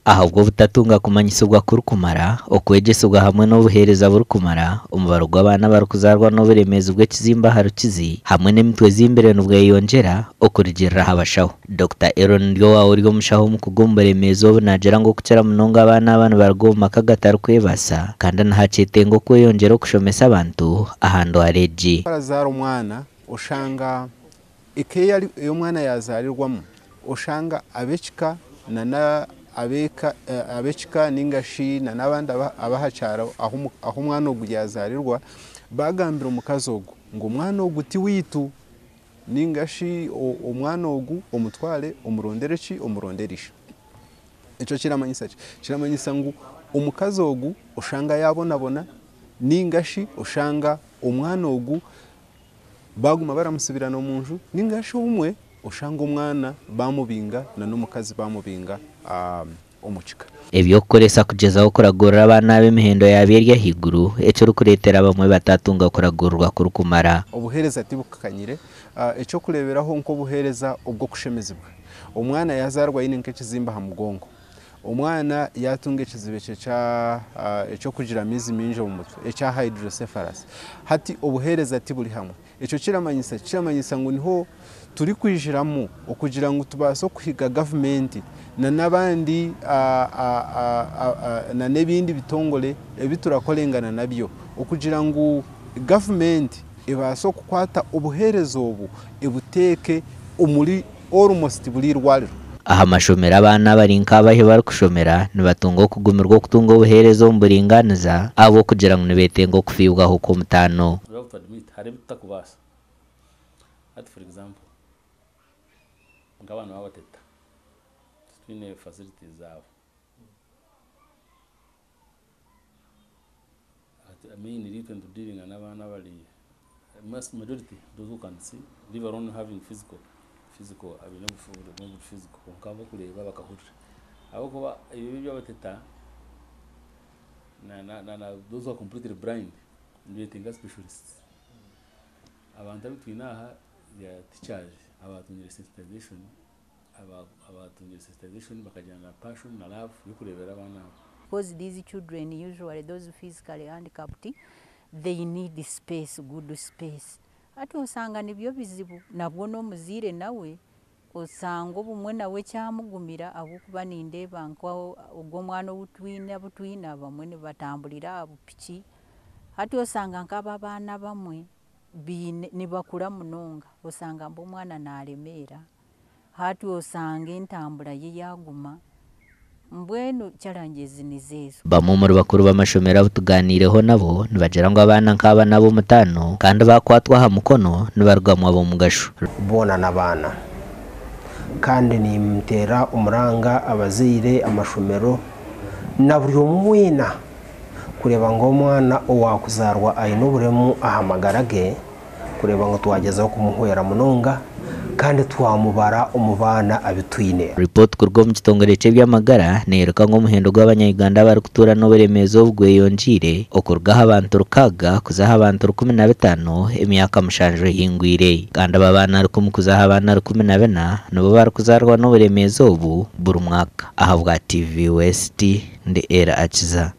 Ahabw'obutatunga kumanyisibwa kurikumara, okwegyesibwa hamwe n'obuheereza burikumara, omubaro gw'abaana abarikuzaarwa n'oburemeezi bw'ekizimba aha rukizi hamwe n'emitwe ezimbire nibweyongyera okurugiirira aha bashaho. Dokita Aaron Ndyowawe ori omushaho omukugu omu buremeezi obu naagira ngu okukira munonga abaana aba nibaruga omu maka agatarikwebaasa kandi nihakyetenga okweyongyera okushomesa abantu aha ndwara egi. Ku arazaara omwana oshanga Eka ei omwana yaazaarirwamu oshanga ab'ekika nana ab'ekika ninga shi n'abandi ab'aha kyaro ahu omwana ogu yaazaarirwa baagambira omukazi ogu ngu omwana ogu ti waitu ninga shi omwana ogu omutware omurondere ki? Omurondere ishe. Ekyo kiramanyisa ki? Kiramanyisa ngu omukazi ogu oshanga yaabonabona ninga shi oshanga omwana ogu Baaguma baramusibirana omu nju ninga shi obumwe oshanga omwana baamubinga na n'omukazi baamubinga omu kika. Eby'okukoresa kugyezaho kuragurira abaana aba emihendo yaabyo eri ahaiguru ekirikureetera abamwe bataatunga kuragurirwa kurikumara. Obuheereza tibukukanyire. Eky'okureeberaho nk'obuheereza obw'okushemezibwa. Omwana yaazaarwa aine nk'ekizimba aha mugongo. Omwana yaatunga ekizibu ekyo eky'okugira amaizi maingi omu mutwe ekya hydrocephalus, hati obuheereza tiburi hamwe. Ekyo kiramanyisa ki? Kiramanyisa ngu niho turikwijiramu okugira ngu tubaase okuhiga gavumenti n'abandi n'ebindi bitongore ebi turakorengana nabyo okugira ngu gavumenti ebaase okukwata obuheereza obu ebuteeke omuri almost buri irwariro. Aha mashomero abaana abari nk'aba ahu barikushomera nibatunga okugumirwa okutunga obuheereza omu buringaaniza ahabw'okugira ngu nibeetenga okufiibwaho kw'omutaano. We have to admit hariho ebi tutakubaasa. Hati for example, nk'abaana b'abateta titwine facilities zaabo. Hati mainly itwe nitu dealinga n'abaana abari majority those who can see leave alone having physical physical abaine oburema oburi physical kwonka abarikureeba bakahurira ahabw'okuba ebi eby'abateta na na na those who are completely blind nibeetenga specialists. Abantu abu twine aha they are teachers abaatungire sensitization Abaatungire sensitization bakagira na passion na love y'okureeberera abaana abo. Because these children usually those physically handicapped they need space, good space. Hati osanga nibyo bizibu nabwo n'omuzaire nawe osanga obumwe nawe kyamugumira ahabw'okuba nindeeba nka ogwo omwana ou twine abu twine abamwe nibatamburira aha bupiki hati osanga nk'abo abaana abamwe baine nibakura munonga osanga mbu omwana naremeera. Hati osanga entambura ye yaaguma, mbwenu challenges nizo ezo. Bamwe omuri bakuru b'amashomero abu tugaaniireho nabo nibagira ngu abaana nk'aba n'ab'omutaano kandi baakwatwa aha mukono nibarugamu ab'omugasho. Boona n'abaana. Kandi ninteera omuranga abazaire, amashomero na buri omwe weena kureeba ngu omwana owaakuzaarwa aine oburemu aha magara ge, kureeba ngu twagyezaho kumuhwera munonga kandi twamubara omu baana abu twine. Ripooti kuruga omu kitongore ky'eby'amagara neeyoreka ngu omuhendo gw'abanya-Uganda abarikutuura n'oburemeezi obu gweyongyeire okuruga aha bantu rukaaga kuza aha bantu 15 emyaka mushanju ehingwire. Kandi aba baana rukumi kuza aha baana 14 nibo barikuzaarwa n'oburemeezi obu buri mwaka. Ahabwa TV West, ndi Ella Akiza.